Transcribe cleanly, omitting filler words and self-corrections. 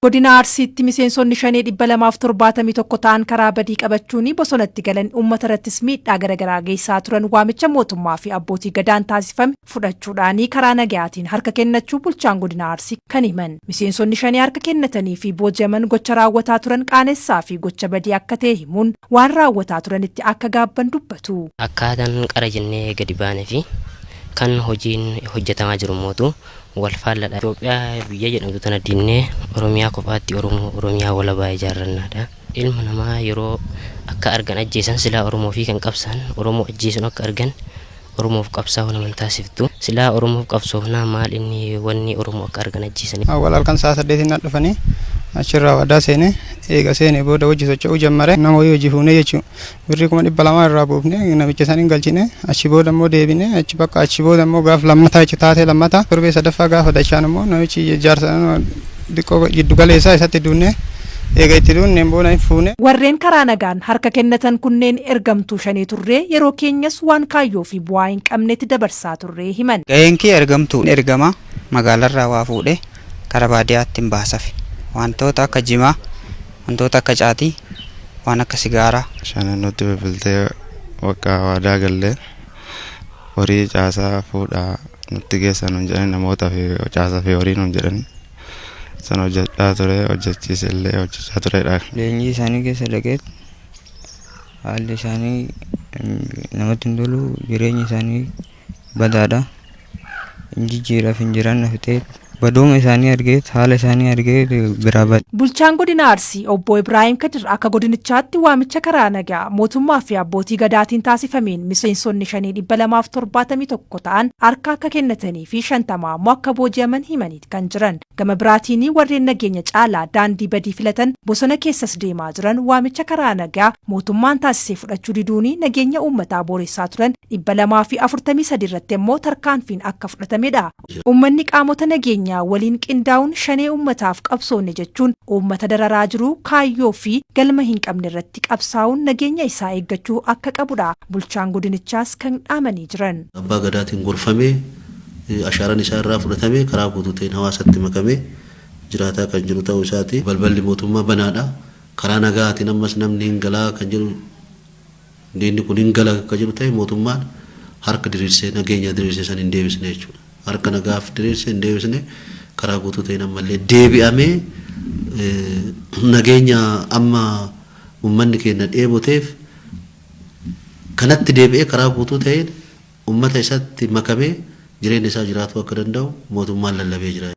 Godina Arsiitti miseensonni Shanee 271 ta'an karaa badii qabachuun bosonatti galan uummata irrattis miidhaa garaagaraa geessaa turan waamicha mootummaa fi abbootii gadaan taasifame fudhachuudhaan karaa nagayaatiin harka kennachuu bulchaan godina Arsii kan himan. Miseensonni Shanee harka kennatanii fi booji'aman gocha raawwataa turan qaanessaa fi gocha badii akka ta'e himuun waan raawwataa turanitti akka gaabban dubbatu. Akkaataan qara jennee gadi baanee fi kan hojiin hojjetamaa jiru mootu wal faalladha. Itoophiyaa biyya jedhamtu tana dinnee Oromiyaa kophaatti Oromoo Oromiyaa walabaa ijaarrannaadha. Ilma namaa yeroo akka argan ajjeesan silaa Oromoo fi kan qabsaan Oromoo ajjeesuun akka argan Oromoof qabsaa'uu naman taasiftu. Silaa Oromoof qabsoofnaa maal inni wanni Oromoo akka argan ajjeesanii. Awwal halkan sa'a 8n na dhufanii achirraa waadaa seene. Eega seene booda hojii socho'uu jammare. Nama wayii hojii fuunee jechuun birrii 200,000 irraa buufne namicha san hin galchine. Achi booda immoo deebine achi bakka achi booda immoo gaaf lammataa jechuun taatee lammataa torbee sadaffaa gaafa dachaan immoo namichi jaarsa xiqqoo jiddu galeessaa isatti duunne. Eega itti duunneen booda hin fuune. Warreen karaa nagaan harka kennatan kunneen ergamtuu Shanee turree yeroo keenyas waan kaayyoo fi bu'aa hin qabnetti dabarsaa turree himan. Gaheen kee ergamtuu ergama magaalarraa waa fuudhee kara baadiyaatti hin baasafi. Wantoota akka jimaa, wantoota akka caatii, waan akka sigaaraa. Shaneen nutti bilbiltee bakka waadaa gallee horii caasaa fuudhaa nutti geessaa nuun jedhani, namoota fi caasaa fi horii nuun jedhani. San hojjedhaa ture, hojjechiise illee hojjechaa turedha. Leenjii isaanii keessa dhaqeet haalli isaanii namatti hin tolu, jireenyi isaanii badaadha. Hin jijjiiraaf hin jiran fixee badooma isaanii argee, haala isaanii argee biraa bade. Bulchaan godina Arsii obbo Ibraayim Kadir akka godinichaatti waamicha karaa nagaa mootummaa fi abbootii gadaatiin taasifameen miseensonni Shanee 271 ta'an harka akka kennatanii fi 50 ammoo akka booji'aman himanii kan jiran. Gama biraatiin warreen nageenya caalaa daandii badii filatan bosona keessas deemaa jiran waamicha karaa nagaa mootummaan taasisee fudhachuu diduun nageenya uummataa booressaa turan 243 irratti immoo tarkaanfiin akka fudhatamedha. Uummanni qaamota nageenyaa waliin qindaa'uun Shanee uummataaf qabsoonne jechuun uummata dararaa jiru kaayyoo fi galma hin qabne irratti qabsaa'uun nageenya isaa eeggachuu akka qabudha. Bulchaan godinichaas kan dhaamanii jiran. Abbaa Gadaatiin gorfamee, ashaaraan isaa irraa fudhatamee karaa guutuu ta'een hawaasatti makamee jiraataa kan jiru ta'uu isaati. Balballi mootummaa banaadha. Karaa nagaatiin ammas namni hin galaa kan jedhu, diinni kun hin gala akka jedhu ta'e, mootummaan harka diriirsee nageenya diriirsee san hin deebisne jechuudha. Harka nagaaf diriirsee hin deebisne. Karaa guutuu ta'een ammallee deebi'amee nageenya amma uummanni keenya dheeboteef kanatti deebi'ee karaa guutuu ta'een uummata isatti makamee jireenya isaa jiraatuu akka danda'u mootummaan lallabee jira.